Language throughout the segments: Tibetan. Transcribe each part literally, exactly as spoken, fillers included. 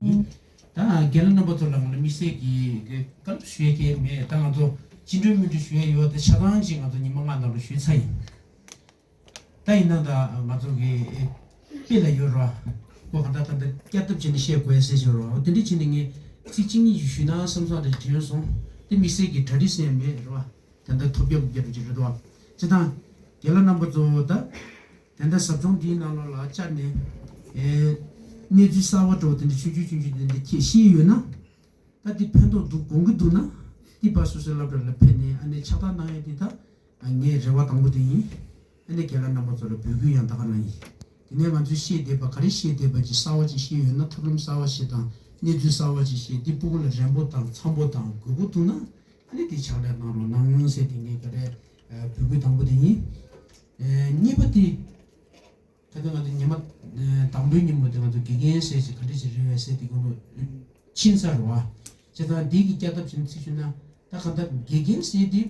ཡིན། ད་རྒན་ལགས་རྣམ་པ་ཚོ་ལ་ང་ལ་དམིགས་བསལ་གྱི་བཀའ་སློབ་ཞུ་ཡས་ཀྱི་མེད། ད་ང་ཚོ་སྤྱི་འགྲོའི་སྨོན་འདུན་ཞུ་ཡས་ཡོད་དེ་ཆ་ཚང་ཅིག་ང་ཚོ་ཉི་མ་ལྔ་ནང་ལ་ཞུས་ཚར་ཡིན། ད་ཡིན་ན་ད་ང་ཚོ་གི་དཔེ་ལ་ཡོད་ར། ཁོ་ག་འདྲ་ག་འདྲ་བསྐྱར་ལྡབ་བྱས་ནས་བཤད་དགོས་ཟེར་ཞོར་ར། དེ་འདྲ་བྱས་ནས་ངས་ཚིག་གཅིག་གཉིས་ཞིག་ཞུས་ན་བསམ་བསམ་རེ་དྲན་སོང་། དེ་དམིགས་བསལ་གྱི་གྲ་སྒྲིག་ཟེར་མེད་ར། དེ་འདྲ་ཐོབ་རྒྱབ་རྒྱབ་ཀྱི་རེད་དོ། སྤྱིར་བཏང་རྒན་ལགས་རྣམ་པ་ཚོ་ད། དེ་འདྲ་ཟབ་སྦྱོང་འདིའི་ནང་ལོགས་ལ་བཅར་ནས། ཨེ། གནས་ཚུལ་གསར་བ་འདྲ་བོ་དེ་འདྲ་ཆུང་ཆུང་ཆུང་ཆུང་དེ་འདྲ་ཁྱེད་ཤེས་ཡོད་ན། ད་འདི་ཕན་ཐོགས་འདུག་དགོངས་ཀྱི་འདུག་ན། འདི་ཕར་སོ་སོའི་སློབ་གྲྭ་ལ་ཕེབས་ནས་ཨ་ནི་ཕྱག་རྟགས་གནང་ཡ་འདི་ད། ངའི་རེ་བ་དང་པོ་དེ་ཡིན། ཨ་ནི་རྒན་ལགས་རྣམ་པ་ཚོ་ལ་འབོད་སྐུལ་ཡང་ད་ག་རང་ཡིན། དེ་ནས་ང་ཚོས་ཤེས་བསྡད་པ་ག་རེ་ཤེས་བསྡད་པ་ཅིག་གསར་བ་ཅིག་ཤེས་ཡོད་ན། ཐབས་ལམ་གསར་བ་ཞིག་དང་གནས་ཚུལ་གསར་བ་ཅིག་ཤེས། འདི་སྤུ་གུ་ལ་རན་པོ་དང་འཚམ་པོ་དང་དགོས་མཁོ་འདུག་ན། ཨ་ནི་དེ་ཕྱག་ལས་གནང་རོགས་གནང་ཟེར་དེ་ངས་ག་རེ། ཨ། འབོད་སྐུལ་དང་པོ་དེ་ཡིན། ཨ། གཉིས་པ་དེ། ད་ལྟ་ང་ཚོ་ཉི་མ། ཨ། དང་པོའི་ཉིན་མོ་དེ་ང་ཚོ་དགེ་རྒན་ཟེར་ཞིག་ག་འདྲ་ཞིག་རེད་བས་ཟེར་དེ་ཁོ་ཕྱིན་ཚར་བ། བྱས་ཙང་འདི་གི་བསྐྱར་ལྡབ་བྱས་ནས་ཚིག་ཞུས་ན། ད་ག་འདྲ་དགེ་རྒན་ཟེར་དེ།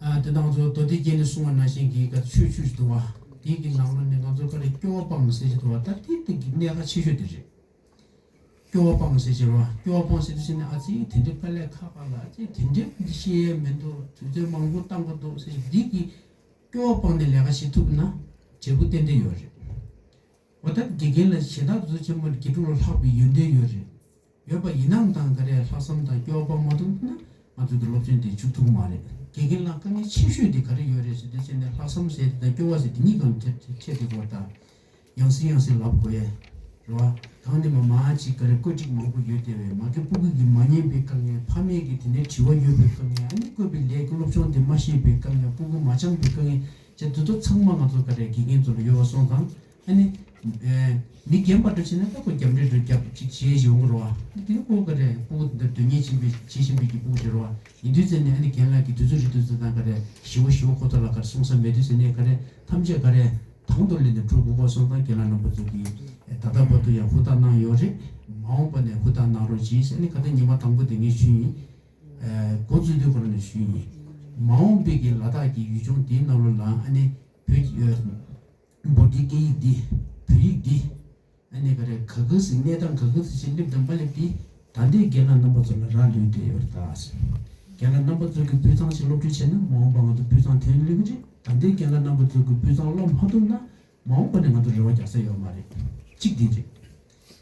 ཨ། དེ་ང་ཚོ་མདོ་སྡེ་རྒྱན་ནས་གསུངས་པ་ནང་བཞིན་གྱི་ག་ཆོས་ཆོས་ཞིག་འདུག་བ། དེ་གི་ནང་ལོགས་ནས་ང་ཚོ་ག་རེ་སྐྱོ་བ་སྤངས་ཟེར་ཞིག་འདུག་བ། ད་དེ་དེ་གི་གནད་འགག་ཆེ་ཤོས་དེ་རེད། སྐྱོ་བ་སྤངས་ཟེར་ཞེས་པ། སྐྱོ་བ་སྤངས་ཟེར་དུས་ཟེར་ནས། ཨ་ཙི་དེ་འདྲའི་དཀའ་ལས་ཁག་ཁག་ལ། ཨ་ཙི་དེ་འདྲའི་ཤེས་ཡས་མི་འདུག་དུས་ཚོད་མང་པོ་བཏང་དགོས་འདུག་ཟེར། འདི་གི་སྐྱོ་བ་སྤངས་ནས་ལས་ཀ་བྱེད་ཐུབ་ན་འབྲས་བུ་ཏན་ཏན་ཡོད་རེད། འོ། ད་དགེ་རྒན་ལ་གཞན་དག་དུས་ཚོད་ཆེན་པོ་དགེ་ཕྲུག་ལ་ལྷག་པའི་ཡོན་ཏན་ཡོད་རེད། ཡོད་པ་ཡིན་ནའང་ད་ག་རེ་ལྷག་བསམ་དང་སྐྱོ་བ་སྤངས་མ་ཐུབ་ན་ང་ཚོ་གི་སློབ་ཚན་དེ་མཇུག་ཐུབ་ཀྱི་མ་རེད། དགེ་རྒན་ལ་དཀའ་ངལ་ཆེ་ཤོས་དེ་ག་རེ་ཡོད་རེད་ཟེར་དུས་ཟེར་ནས། ལྷག་བསམ་ཟེར་དེ་དང་སྐྱོ་བ་ཟེར་དེ་གཉིས་ཀྱང་འཕྲད་འཕྲད་དེ་གོ། ད། ཡང་སེ་ཡང་སེ་ལབ་དགོས་ཡས་རེད་བ། གང་ནས་མ་མ་ཅིག་ག་རེ་བཀོད་སྒྲིག་མང་པོ་ཡོད་དེ་བས། མ་གི་སྤུ་གུ་གི་མ་ཉན་པའི་དཀའ་ངལ། ཕ་མས་ཀྱི་དེ་ནས་དྲི་བ་ཡོད་པའི་དཀའ་ངལ། ཨ་ནི་བཀོད་པའི་ལས་ཀྱི་སློབ་སྦྱོང་དེ་མ་ཤེས་པའི་དཀའ་ངལ། སྤུ་གུ་མ་སྦྱངས་པའི་དཀའ་ངལ། བྱས་དེ་ཚོ་ཚང་མ་ང་ཚོ་ག་རེ་དགེ་རྒན་ཚོ་ལ་ཡོད་པ་སོང་ཙང་། ཨ་ནི། ཨེ། མི་རྒན་པ་འདྲ་བྱས་ན་ད་ཁོ་རྒྱབ་འདྲེ་འདྲ་རྒྱབ་ཅིག་བྱས་ཡོང་གི་རེད་བ། དེ་ནི་ཁོ་ག་རེ་སྤུ་གུ་འདི་འདྲ་སྡོད་མཁན་ཆེན་པོ་བྱེད་བཞིན་པའི་གི་སྤུ་གུ་དེ་རེད་བ། ཡིན་དུས་ཟེར་ནས་ཨ་ནི་རྒན་ལགས་ཀྱི་དུས་ཚོད་རེད་དུས་ཚོད་དང་ག་རེ་ཞི་བ་ཞི་བ་ཁོ་ཐོག་ལ་ག་རེ་གསུང་ས་མེད་དུས་ཟེར་ནས། ག་རེ་ཐམས་ཅད་ག་རེ་དང་དུ་ལེན་ནས་འགྲོ་དགོས་པ་སོང་ཙང་། རྒན་ལགས་རྣམ་པ་ཚོ་གིས་ད་ལྟ་བར་དུ་ཡང་ཧུར་ཐག་གནང་ཡོད་རེད། མ་འོངས་པ་ནས་ཧུར་ཐག་གནང་རོགས་གྱིས་ཟེར་ནས། ག་ད་ཉི་མ་དང་པོ་དེ་ངས་ཞུས་ཡིན། ཨ། འགོ་བཙུགས་དུས་ཁོ་རང་ནས་ཞུས་ཡིན། མ་འོངས་པའི་གི་ལ་དྭགས་ཀྱི་ཡུལ་ལྗོངས་དེའི་ནང་ལོགས་ལ་ཨ་ནི་བོད་ཀྱི་ཨ། བོད་ཀྱི་སྐད་ཡིག་འདི། བོད་ཡིག་འདི། ཨ་ནི་ག་རེ་ག་གི་ཟིག་གནས་སྟངས་ག་གི་ཟིག་ཅིག་སླེབས་དང་མ་སླེབས་དེ། ད་ལྟའི་རྒན་ལགས་རྣམ་པ་ཚོ་ལ་རག་ལུས་བསྡད་ཡོད་རེད་ད། རྒན་ལགས་རྣམ་པ་ཚོ་གི་སྤུས་གཙང་ཞིག་སློབ་ཁྲིད་བྱས་ན་མ་འོངས་པ་ང་ཚོ་སྤུས་གཙང་ཐོན་ལུས་ཀྱི་རེད། ད་ལྟའི་རྒན་ལགས་རྣམ་པ་ཚོ་གི་སྤུས་གཙང་སློབ་མ་ཐུབ་ན་མ་འོངས་པ་ནས་ང་ཚོ་རེ་བ་རྒྱག་ས་ཡོད་མ་རེད། གཅིག་དེ་རེད།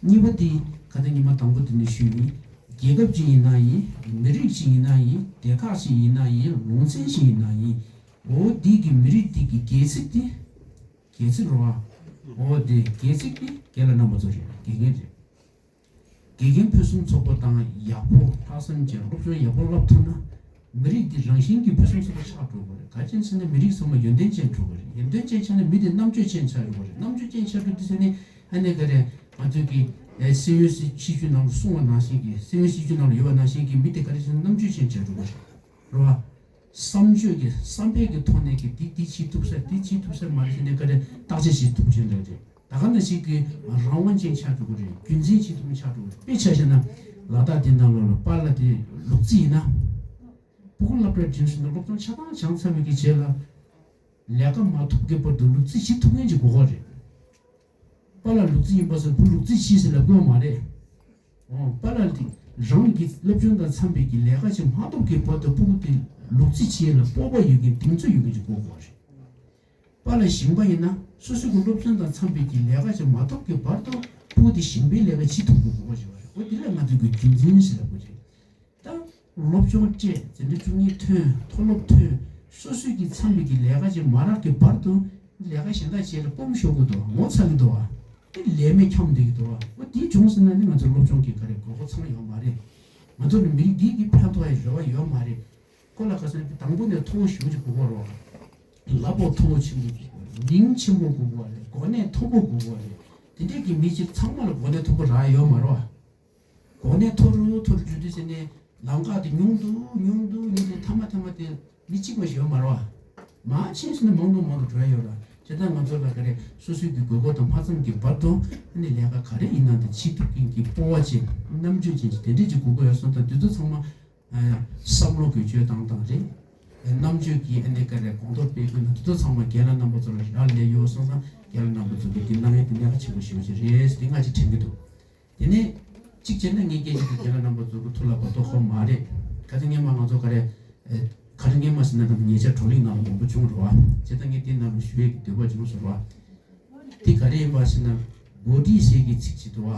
གཉིས་པ་དེ་ག་ད་ཉི་མ་དང་པོ་དེ་ནས་ཞུས་ཡིན། རྒྱལ་ཁབ་ཅིག་ཡིན་ན་ཡིན། མི་རིགས་ཅིག་ཡིན་ན་ཡིན། སྡེ་ཁག་ཅིག་ཡིན་ན་ཡིན། ལུང་ཚན་ཞིག་ཡིན་ན་ཡིན། འོ་དེ་གི་མི་རིགས་དེ་གི་སྒལ་ཚིགས་དེ། སྒལ་ཚིགས་རེད་བ། འོ་དེ་སྒལ་ཚིགས་དེ་རྒན་ལགས་རྣམ་པ་ཚོ་རེད། དགེ་རྒན་རེད། དགེ་རྒན་ཕུན་སུམ་ཚོགས་པ་དང་ཡག་པོ་ལྷག་བསམ་ཅན་སློབ་སྦྱོང་ཡག་པོ་བསླབ་ཐུབ་ན། མི་རིགས་འདི་རང་བཞིན་གྱིས་ཕུན་སུམ་ཚོགས་པ་ཆགས་འགྲོ་གི་རེད། ག་ཅི་ཟེར་ན་མི་རིགས་ཚང་མ་ཡོན་ཏན་ཅན་འགྲོ་གི་རེད། ཡོན་ཏན་ཅན་ཆགས་ན་མི་དེ་རྣམ་དཔྱོད་ཅན་ཆགས་འགྲོ་གི་རེད། རྣམ་དཔྱོད་ཅན་ཆགས་འགྲོ་དུས་ཟེར་ནས་ཨ་ནི་ག་རེ་ང་ཚོས་ཀྱི་ཨེ་སེམས་ཡོན་སྲིད་སྤྱི་ཚོགས་ནང་ལ་གསུངས་པ་ནང་བཞིན་གྱི། སེམས་ཡོན་སྲིད་སྤྱི་ཚོགས་ནང་ལ་ཡོད་པ་ནང་བཞིན་གྱི་མི་དེ་ག་རེ་ཟེར་ན་རྣམ་དཔྱོད་ཅན་ཆགས་འགྲོ་གི་རེད། རེད་བ། བསམ་སྤྱོད་ཀྱི་བསམ་པའི་གི་ཐོག་ནས་ཀྱི་འདི་འདི་བྱེད་ཐུབ་ས་འདི་བྱེད་ཐུབ་ས་མ་རེད་ཟེར་ནས་ག་རེ་བརྟག་དཔྱད་བྱེད་ཐུབ་ཀྱི་རེད། ད་ག་ནང་བཞིན་གྱི་རང་དབང་ཅན་ཆགས་འགྲོ་གི་རེད། རྒྱུན་འཛིན་བྱེད་ཐུབ་མཁན་ཆགས་འགྲོ་གི་རེད། དཔེ་ཆ་བཞག་ན་ལ་དྭགས་དེ་ནང་ལོགས་ལ་པཱ་ལགས་དེ་ལུག་རྫི་ཡིན་ན། སྤུ་གུ་སློབ་གྲྭར་འགྲིམས་ཟིན་ན་སློབ་སྦྱོང་ཆ་ཚང་སྦྱངས་ཚར་བའི་གི་རྗེས་ལ་ལས་ཀ་མ་ཐོབ་ཀྱི་བར་དུ་ལུག་རྫི་བྱེད་ཐུབ་མཁན་ཅིག་དགོས་ཀྱི་རེད། པཱ་ལགས་ལུག་རྫི་ཡིན་པ་སོགས་བུ་ལུག་རྫི་བྱེད་ཟེར་ལབ་དགོས་མ་རེད། འོ། པཱ་ལགས་དེ་རང་གི་སློབ་སྦྱོང་དང་འཚམས་པའི་གི་ལས་ཀ་ཅིག་མ་ཐོབ་ཀྱི་བར་དུ་སྤུ་གུ་དེ་ལུག་རྫི་བྱེད་ལ་སྤོབས་པ་ཡོད་མཁན་གདེང་ཚོད་ཡོད་མཁན་ཅིག་དགོས་དགོས་རེད། པཱ་ལགས་ཞིང་པ་ཡིན་ན་སོ་སོ་གི་སློབ་སྦྱོང་དང་འཚམས་པའི་གི་ལས་ཀ་ཅིག་མ་ཐོབ་ཀྱི་བར་དུ་སྤུ་གུ་དེ་ཞིང་པའི་ལས་ཀ་བྱེད་ཐུབ་དགོས་དགོས་ཞེས་པ་རེད། འོ་དེ་ལ་ང་ཚོས་གི་རྒྱུན་འཛིན་ཞེས་ལབ་དགོས་རེད། ད་སློབ་སྦྱོང་སྤྲད། འཛིན་གྲྭ་བཅུ་གཉིས་ཐོན། མཐོ་སློབ་ཐོན། སོ་སོའི་གི་འཚམས་པའི་གི་ལས་ཀ་ཅིག་མ་རག་གི་བར་དུ་ལས་ཀ་གཞན་དག་བྱེད་ལ་སྤོམ་ཤོར་གི་འདུག་ངོ་ཚ་གི་འདུག་བ། དེ་ལས་མེད་འཁྱམས་བསྡད་ཀྱི་འདུག་བ། འོ་དེ་བྱུང་སོང་ན་ནི་ང་ཚོ་སློབ་སྦྱོང་གི་ག་རེ་དགོས་མཁོ་ཚང་ཡོད་མ་རེད། ང་ཚོ་ནི་མི་རིགས་འདི་གི་ཕན་ཐོགས་ཡ་རེ་བ་ཡོད་མ་རེད། ཁོ་ལ་ག་ཟེར་ན་དང་པོ་ནས་མཐོ་བོ་ཞེ་པོ་ཅིག་དགོས་མཁོ་རེད་བ། ལབ་པ་མཐོ་བོ་ཆེན་པོ་དགོས་མཁོ་རེད། མིང་ཆེན་པོ་དགོས་མཁོ་རེད། གོ་གནས་མཐོ་པོ་དགོས་མཁོ་རེད། དེ་འདྲས་ཀྱི་མི་གཅིག་ཚང་མ་ལ་གོ་གནས་མཐོ་པོ་རག་ཡོད་མ་རེད་བ། གོ་གནས་མཐོ་རུ་མཐོ་རུ་འགྲོ་དུས་ཟེར་ནས་ལམ་ཁ་དེ་ཉུང་དུ་ཉུང་དུ་ཉུང་དུ་མཐའ་མ་མཐའ་མ་དེ་མི་གཅིག་པ་ཞིག་ཡོད་མ་རེད་བ། མང་ཆེ་ཤོས་ནི་མང་དུ་མང་དུ་འགྲོ་ཡ་ཡོད་ར། བྱས་ཙང་ང་ཚོ་ལ་ག་རེ་སོ་སོའི་གི་དགོས་མཁོ་དང་མ་འཚམས་ཀྱི་བར་དུ་ཨ་ནི་ལས་ཀ་ག་རེ་ཡིན་ན་དེ་བྱེད་ཐུབ་མཁན་གྱི་སྤོབས་པ་ཅན་རྣམ་དཔྱོད་ཅན་ཞིག་དེ་འདྲས་ཅིག་དགོས་མཁོ་ཡོད་སོང་། ད་དུས་ཚོད་ཚང་མ་ཨ་བསམ་བློ་གི་བཅོས་སྟངས་སྟངས་རེད། རྣམ་དཔྱོད་ཀྱི་ཨ་ནི་ག་རེ་གོང་མཐོར་སྤེལ་དགོས་ན་དུས་ཚོད་ཚང་མ་རྒན་ལགས་རྣམ་པ་ཚོ་ལ་རག་ལས་ཡོད་སོང་ཙང་རྒན་ལགས་རྣམ་པ་ཚོ་གི་དེ་གནང་ཡ་དེ་གནད་འགག་ཆེན་པོ་ཞེ་པོ་ཅིག་རེད་ཟེར་ཏེ་ང་ཅིག་དྲན་གྱི་འདུག་དེ། དེ་ནས་གཅིག་བྱས་ན་ངས་སྐད་ཆ་དེ་རྒན་ལགས་རྣམ་པ་ཚོ་གི་ཐུགས་ལ་བབ་མདོག་ཁོམ་མ་རེད། ག་ཚོད་སྔོན་མ་ང་ཚོ་ག་རེ་ག་རེ་སྔོན་མ་ཟེར་ན་ད་ཉེ་ཆར་བགྲོ་གླེང་གནང་བ་མང་པོ་བྱུང་རེད་བ། བྱས་ཙང་ངས་དེ་རྣམས་ལ་ཞུ་ཡས་ཀྱི་འདོད་པ་བྱུང་སོང་རེད་བ། དེ་ག་རེ་ཡིན་པ་ཟེར་ན་བོ་ཌི་ཟེར་གྱི་ཚིག་ཅིག་འདུག་བ།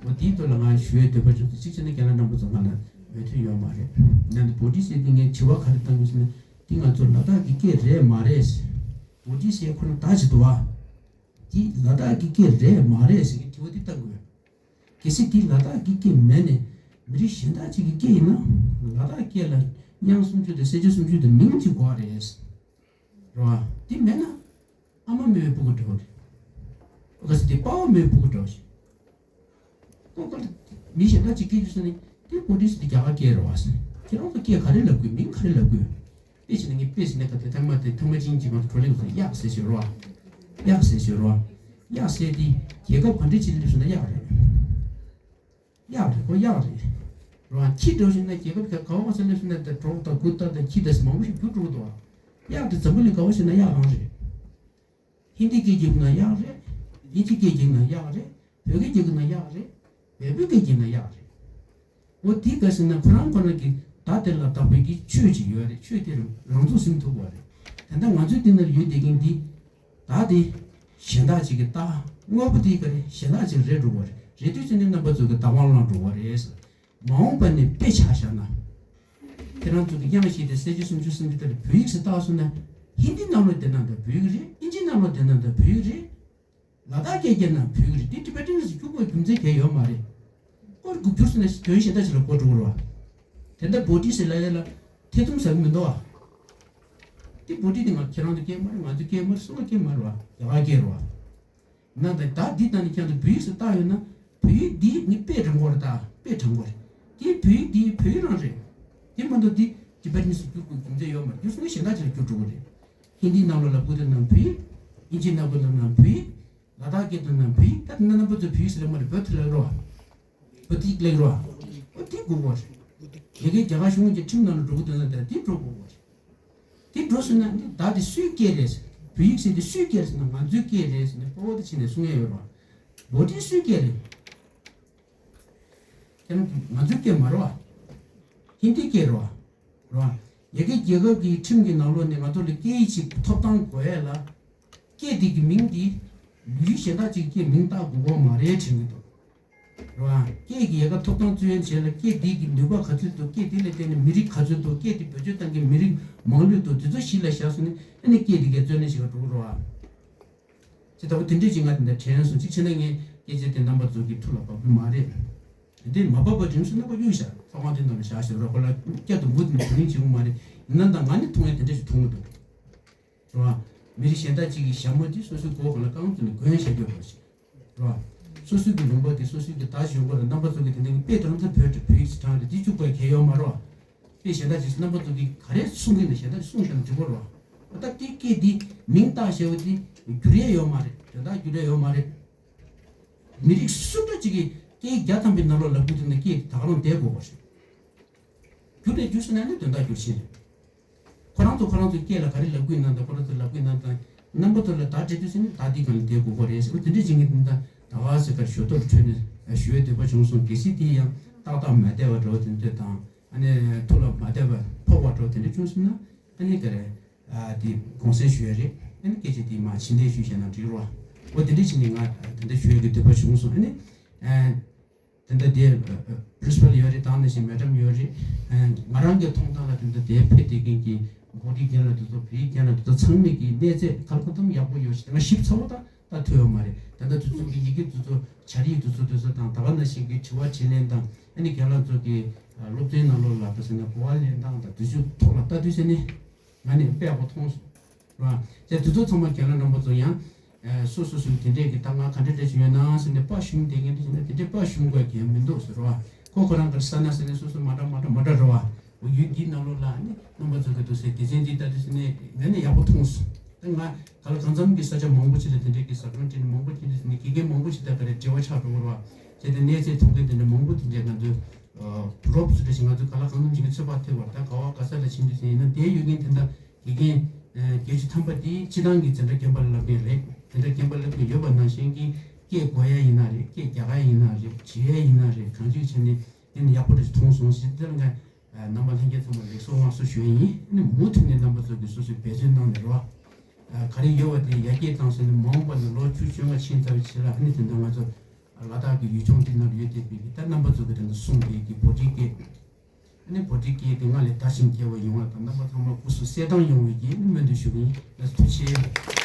འོ་དེའི་ཐོག་ལ་ང་ཞུ་ཡས་འདོད་པ་བྱུང་སོང་། གཅིག་བྱས་ན་རྒན་ལགས་རྣམ་པ་ཚོ་ང་ལ་མོས་མཐུན་ཡོད་མ་རེད། ཡིན་ན་འདི་བོ་ཌི་ཟེར་དེ་ངས་དྲི་བ་ག་རེ་བཏང་ཡོད་ཟེར་ན་དེ་ང་ཚོ་ལ་དྭགས་ཀྱི་སྐད་རེད་མ་རེད། བོ་ཌི་ཟེར་ཁོ་ན་ད་ཅིག་འདུག་བ། འདི་ལ་དྭགས་ཀྱི་སྐད་རེད་མ་རེད་ཟེར་གྱི་དྲི་བ་འདི་བཏང་དགོས། གལ་སྲིད་འདི་ལ་དྭགས་ཀྱི་སྐད་མེད་ནས་མི་རིགས་གཞན་དག་ཅིག་གི་སྐད་ཡིན་ན་ལ་དྭགས་སྐད་ལ་དབྱངས་སུམ་ཅུ་དང་གསལ་བྱེད་སུམ་ཅུ་དང་མིང་གཅིག་དགོས་རེད། རེད་བ། འདི་མེད་ན་ཨ་མ་མེད་པའི་སྤུ་གུ་འདྲ་བོ་རེད། གལ་སྲིད་འདི་དཔའ་བོ་མེད་པའི་སྤུ་གུ་འདྲ་བོ་ཞིག་ཁོ་ཁོ་ལ་མི་གཞན་དག་ཅིག་སྐད་ཅིག་ཟེར་ནས་དེ་བོ་ཌི་ཟེར་དེ་རྒྱ་གར་སྐད་རེད་བ་ཟེར། ཁྱེད་རང་ཚོ་སྐད་ག་རེ་ལབ་དགོས། མིང་ག་རེ་ལབ་དགོས། དཔེ་བྱས་ན་ངས་དཔེ་ཟེར་ན་ག་དེ་ཐ་མ་དེ་ཐ་མ་ཅིན་གྱི་ང་ཚོ་བགྲོ་གླེང་ཚོ་གཡག་ཟེར་ཞོར་བ། གཡག་ཟེར་ཞོར་བ། གཡག་ཟེར་དེ་རྒྱལ་ཁབ་ག་འདྲ་ཅིག་སླེབས་སོང་ན་གཡག་རེད། གཡག་རེད། ཁོ་གཡག་རེད། རང་ཁྱི་འདྲ་བོ་ཞིག་ན་རྒྱལ་ཁབ་ག་ག་བ་ས་སླེབས་སོང་ན་ད་གྲོགས་དང་རྐུན་སྟག་དང་ཁྱི་དང་མང་པོ་ཞིག་རྒྱུག་འགྲོ་གི་འདུག་བ། གཡག་དེ་འཛམ་བུ་གླིང་ག་བ་ཞིག་ན་གཡག་རང་རེད། ཧིན་དི་སྐད་རྒྱག་ན་གཡག་རེད། དབྱིན་ཇི་སྐད་རྒྱག་ན་གཡག་རེད། བོད་སྐད་རྒྱག་ན་གཡག་རེད། བལ་པོའི་སྐད་རྒྱག་ན་གཡག་རེད། འོ་དེ་ག་ཟེར་ན་ཁོ་རང་ཁོ་རང་གི་བརྡ་དེ་ལ་བཏགས་པའི་གི་ཆོས་ཅིག་ཡོད་རེད། ཆོས་དེ་རང་ཚུགས་ཟིན་ཐུབ་པ་རེད། ད་ལྟ་ང་ཚོའི་འདི་ན་ཡོད་བསྡད་མཁན་འདི་བརྡ་དེ་གཞན་དག་ཅིག་གི་བརྡ་དངོས་པོ་དེ་ག་རེ་གཞན་དག་ཅིག་རེད་འགྲོ་བ་རེད། རེད་དུས་ཙམ་ནས་རྣམ་པ་ཚོ་གི་བརྡ་དབང་བླངས་འགྲོ་བ་རེད་ཟེར། མ་འོངས་པ་ནས་དཔེ་ཆ་བཞག་ན། ཁྱེད་རང་ཚོ་གི་དབྱངས་བཞི་དེ་གསལ་བྱེད་སུམ་ཅུ་སོ་གཉིས་དེ་ལ་བོད་ཡིག་ཟེར་བཏགས་སོང་ན། ཧིན་དི་ནང་ལོགས་བསྡད་ན་འདྲ་བོད་ཡིག་རེད། ཨིན་ཇི་ནང་ལོགས་བསྡད་ན་འདྲ་བོད་ཡིག་རེད། ལ་དྭགས་སྐད་བརྒྱབ་ན་བོད་ཡིག་རེད། དེ་ཊི་བེ་ཊན་ཟེར་རྒྱུག་པའི་རྒྱུ་མཚན་གང་ཡང་ཡོད་མ་རེད། སྐོར་དགུ་བསྒྱུར་ཟེར་ན་དོན་གཞན་དག་ཅིག་ལ་གོ་འགྲོ་གི་རེད་བ། དེ་འདྲ་བོ་ཌི་ཟེར་ལབ་ཡ་ལ་ཐེ་ཚོམ་ཟ་གི་མི་འདུག་བ། དེ་བོ་ཌི་དེ་ང་ཁྱེད་རང་ཚོ་སྐད་མ་རེད། ང་ཚོ་སྐད་མ་རེད། སུ་ལ་སྐད་མ་རེད་བ། རྒྱ་གར་སྐད་རེད་བ། ན་ད་ད་འདི་ལྟ་ནས་ཁྱེད་ཚོ་བོད་ཡིག་ཟེར་བཏགས་ཡོད་ན། བོད་ཡིག་འདི་ནི་དཔེ་དྲང་པོ་རེད། ད་དཔེ་དྲང་པོ་རེད། དེ་བོད་ཡིག་འདི་བོད་ཡིག་རང་རེད། དེ་མ་གཏོགས་འདི་ཊི་བེ་ཊན་ཟེར་རྒྱུག་དགོས་རྒྱུ་མཚན་ཡོད་མ་རེད། རྒྱུ་མཚན་གཞན་དག་ཅིག་ལ་བསྒྱུར་འགྲོ་གི་རེད། ཧིན་དིའི་ནང་ལོགས་ལབ་དགོས་དེ་ན་བོད་ཡིག་ཨིན་ཇིའི་ནང་ལོགས་ལབ་ན་བོད་ཡིག་ལ་དྭགས་སྐད་དུ་ན་བོད་ཡིག་ད་ནི་རྣམ་པ་ཚོ་བོད་ཡིག་ཟེར་ལབ་མ་རེད། བོད་ཐི་ལབ་རོགས། བོད་ཐི་ལབ་རོགས། ཨོ་དེ་དགོས་གོ་རེད། དེ་གའི་རྒྱ་གར་གཞུང་གི་ཁྲིམས་ནང་ལ་འགྲོ་གི་འདུག་ན་ད་དེ་འགྲོ་དགོས་གོ་རེད། དེ་འགྲོ་སོང་ན་ནི་བརྡ་དེ་སུའི་སྐད་རེད། བོད་ཡིག་ཟེར་དེ་སུའི་སྐད་རེད་ཟེར་ན་ང་ཚོའི་སྐད་རེད་ཟེར་ནས་སྤོ་བོ་དེ་ཕྱིན་ནས་གསུང་ཡ་ཡོད་རེད་བ། བོ་ཊི་སུའི་སྐད་རེད། དེ་ནི་ང་ཚོའི་སྐད་མ་རེད་བ། ཧིན་དིའི་སྐད་རེད་བ། རེད་བ། ཡ་གི་རྒྱལ་ཁབ་ཀྱི་ཁྲིམས་ཀྱི་ནང་ལོགས་ནས་ང་ཚོ་ལ་སྐད་ཡིག་ཅིག་ཐོབ་ཐང་དགོས་ཡ་ལ། སྐད་དེ་གི་མིང་དེ་ལུས་གཞན་དག་ཅིག་གི་སྐད་མིང་བཏགས་དགོས་གོ་མ་རེད་དྲན་གྱི་འདུག་རེད་བ། སྐད་ཀྱི་ཡལ་ག་ཐོབ་ཐང་རྩོད་ཡན་བྱས་ལ་སྐད་དེ་གི་ནུས་པ་ག་ཚོད་འདུག་སྐད་དེ་ལ་བརྟེན་ནས་མི་རིགས་ག་ཚོད་འདུག་སྐད་དེ་བེད་སྤྱོད་བཏང་མཁན་མི་རིགས་མང་ལོས་འདུག་དེ་ཚོ་གཞི་ལ་བཞག་སོང་ནས་ཨ་ནི་སྐད་དེ་གའི་རྩོད་ལེན་ཞིག་ལ་འགྲོ་གི་རེད་བ། ཅེས་ལྟ་བུ་དེ་འདྲས་ཅིག་ང་དེ་འདྲ་དྲན་སོང་། གཅིག་བྱས་ན་ངས་སྐད་ཆ་དེ་རྣམ་པ་ཚོ་གི་ཐུགས་ལ་བབས་ཀྱི་མ་རེད། དེ་མ་བབས་པ་དྲན་སོང་ན་ཁོ་གཡུག་བཞག་ཚོགས་ཁང་དེ་ནང་ལ་བཞག་ཞོར་ཁོ་ལ་བསྐྱར་དུ་མུ་མཐུད་ནས་བགྲོ་གླེང་བྱེད་དགོས་མ་རེད། ཡིན་ན་ད་ང་ནི་མཐོང་ཡ་དེ་འདྲ་ཞིག་མཐོང་གི་འདུག་རེད་བ། མི་རིགས་གཞན་དག་ཅིག་གི་ཞྭ་མོ་དེ་སོ་སོའི་མགོ་སྒང་ལ་རྐང་བཙུགས་ནས་གོན་བཞག་རྒྱུ་རེད་བ་ཞིག་རེད་བ། སོ་སོའི་གི་ལུང་པ་དེ་སོ་སོའི་གི་བརྡ་ཞུ་དགོས་ལ་རྣམ་པ་ཚོ་གི་དེ་འདྲ་གི་དཔེ་དྲང་ཚེ་བོད་ཀྱི་བོད་ཡིག་ཅིག་དྲངས་རེད། དེ་བཅུག་པ་གལ་ཡོད་མ་རེད་བ། དཔེ་གཞན་དག་ཅིག་རྣམ་པ་ཚོ་གི་ག་རེ་གསུང་གི་ན་གཞན་དག་ཅིག་གསུང་བཞག་ན་འགྲིག་གི་རེད་བ། ད་ལྟ་དེ་སྐད་དེ་མིང་བཏགས་བཞག་པ་དེ་འགྱུར་ཡས་ཡོད་མ་རེད། དོན་དག་འགྱུར་ཡས་ཡོད་མ་རེད། མི་རིགས་སུ་འདྲ་ཅིག་གིས་སྐད་བརྒྱ་ཐམ་པའི་ནང་ལོགས་ལབ་དགོས་དུས་ན་སྐད་དེ་ད་ག་རང་བསྡད་དགོས་པ་རེད། འགྱུར་རེ་འགྱུར་སོང་ན་ནི་དོན་དག་འགྱུར་ཕྱིན་རེད། ཁོ་རང་ཚོ་ཁོ་རང་ཚོའི་སྐད་ལ་ག་རེ་ལབ་དགོས་ན་དང་ཁོ་རང་ཚོ་ལབ་དགོས་ན་དང་རྣམ་པ་ཚོ་ལ་བརྡ་སྤྲད་དུས་ཟེར་ནས་བརྡ་འདི་གང་ལ་བསྡད་དགོས་པ་རེད་ཟེར། འོ་དེ་འདྲ་བྱེད་མཁན་དེ་འདྲ་ད་ག་ཟེར་གར་ཞོ་ཏོར་ཁྲོད་ནས་ཞུ་ཡས་འདོད་པ་བྱུང་སོང་། གལ་སྲིད་དེ་ཡང་ཏག་ཏག་མ་བསྡད་པ་འདྲ་བ་དེ་འདྲ་དང་ཨ་ནི་ཐུགས་ལ་མ་བསྡད་པ་ཕོག་པ་འདྲ་བ་དེ་འདྲ་བྱུང་སོང་ན་ཨ་ནི་ག་རེ་ཨ་དེ་དགོངས་སེལ་ཞུ་ཡས་རེད། ཨ་ནི་སྐད་ཆ་དེ་མ་ཕྱི་འདས་ཞུས་བྱས་ན་འགྲིག་རོགས། འོ་དེ་འདྲ་བྱས་ནས་ང་དེ་འདྲ་ཞུ་ཡས་ཀྱི་འདོད་པ་བྱུང་སོང་། ཨ་ནི་ཨ། དེ་འདྲ་དེ་པི་རིན་སི་པལ་ཡོད་རེད། དེ་ནང་བཞིན་མེ་ཌམ་ཡོད་རེད། ང་རང་གི་མཐོང་སྟངས་ལ་དེ་འདྲ་དེ་ཕེབས་བསྡད་མཁན་གྱི་བོད་རིགས་རྒན་ལགས་དེ་ཚོ་བོད་རིགས་རྒན་ལགས་དེ་ཚོ་ཚང་མས་ཀྱི་གནས་ཚད་ག་ལ་གང་འཚམ་ཡག་པོ་ཡོད་ཞེས་ང་ཞིབ་ཚགས་པོ་ད་ལྟ་ཐོས་ཡོད་མ་རེད། ད་ལྟ་དེ་ཚོ་གི་ཡི་གེ་དེ་ཚོ་འཆར་ཡིག་དེ་ཚོ་དེ་ཚོ་དང་ད་ག་ནང་བཞིན་གྱི་དྲི་བ་དྲིས་ལན་དང་ཨ་ནི་རྒན་ལགས་ཚོ་གི་སློབ་ཚན་ནང་ལོགས་ལ་ད་ཟེར་ན་གོ་བ་ལེན་སྟངས་དང་དེ་ཚོའི་ཐོག་ལ་ལྟ་དུས་ཟེར་ནས། ང་ནི་དཔེ་ཡག་པོ་མཐོང་སོང་། ར། དེ་དུས་ཚོད་ཚང་མ་རྒན་ལགས་རྣམ་པ་ཚོ་ཡང་། སོ་སོ་སོ་དེ་འདྲས་ཀྱི་ད་ང་ག་འདྲ་འདྲ་ཞིག་ཡོད་ན་ཟེར་ནས་དཔའ་ཞུམ་བསྡད་མཁན་དེ་བཞིན་དེ་འདྲས་དཔའ་ཞུམ་དགོས་མཁན་མི་འདུག་ཟེར་བ། ཁོ་ཁོ་རང་གི་ས་ན་ཟེར་ནས་སོ་སོ་མ་འདྲ་མ་འདྲ་མ་འདྲ་རེད་བ། འོ་ཡུལ་འདིའི་ནང་ལོགས་ལ་ནི་རྣམ་པ་ཚོ་གི་འདུག་ཟེར་སྡེ་ཚན་འདི་ལྟ་དུས་ཟེར་ནས་ང་ནི་ཡག་པོ་མཐོང་སོང་། ད་ང་ག་ལ་གང་འཚམ་གྱི་ས་ཆ་མང་པོ་ཞིག་ལ་དེ་འདྲས་ཀྱི་ཟ་ཁང་ཅན་མང་པོ་ཅིག་ལ་ཟེར་ནས་དགེ་རྒན་མང་པོ་ཞིག་ད་ག་རེ་འབྲེལ་བ་ཆགས་འགྲོ་གི་རེད་བ། བྱས་ཏེ་གནས་ཚད་མཐོང་མཁན་དེ་འདྲ་མང་པོ་དེ་འདྲས་ང་ཚོས། རོབ་ཚོ་འདྲ་ཞིག་ང་ཚོས་ག་ལ་གང་འཚམ་ཞིག་གི་ཚོད་དཔག་ཐེབས་པར་ད་ག་བ་ག་ས་ལ་ཕྱིན་དུས་ཟིན་ཡིན་ན་དེ་ཡོད་མཁན་དེ་འདྲ་དགེ་རྒན་བརྒྱད་ཅུ་ཐམ་པ་དེ་སྤྱི་བཏང་གི་འཛིན་གྲྭ་རྒན་པ་ལ་བསླབ་མཁན་རེད། འཛིན་གྲྭ་རྒན་པ་བསླབ་མཁན་ཡོད་པ་ནང་བཞིན་གྱི་ སྐད་གོ་ཡ་ཡིན་ན་རེད། སྐད་རྒྱག་ཡ་ཡིན་ན་རེད། བྱེད་ཡ་ཡིན་ན་རེད། གང་ཅིའི་ཆ་ནས་དེ་ནི་ཡག་པོ་རེ་མཐོང་སོང་ཞེས་དེ་ལ་ང་རྣམ་པ་ལྷན་རྒྱས་ཚང་མ་ལེགས་སོ་དབང་སོ་ཞུ་ཡ་ཡིན། ཨ་ནི་མུ་མཐུད་ནས་རྣམ་པ་ཚོ་གིས་སོ་སོའི་འབད་བརྩོན་གནང་ནས་རེད་བ། ག་རེ་ཡོད་པ་དེ་ཡར་རྒྱས་བཏང་ཟིན་ནས་མ་འོངས་པ་ནས་ལོ་བཅུ་བཅོ་ལྔ་ཕྱིན་ཚར་བའི་ཕྱི་ལ་ཨ་ནི་དེ་འདྲ་ང་ཚོ་ལ་དྭགས་ཀྱི་ཡུལ་ལྗོངས་འདི་ནང་ཡོད་བསྡད་པའི་གི་ད་རྣམ་པ་ཚོ་གིས་དེ་འདྲ་གསུངས་པའི་གི་བོད་ཀྱི་སྐད། ཨ་ནི་བོད་ཀྱི་སྐད་དེ་སྔར་ལས་དར་ཞིང་རྒྱས་པ་ཡོང་བ་དང་རྣམ་པ་ཚང་མ་སྐུ་གཟུགས་གསལ་ཐང་ཡོང་བའི་གི་སྨོན་འདུན་ཞུ་གི་ཡིན། ལགས་སོ། ཐུགས་རྗེ་ཆེ།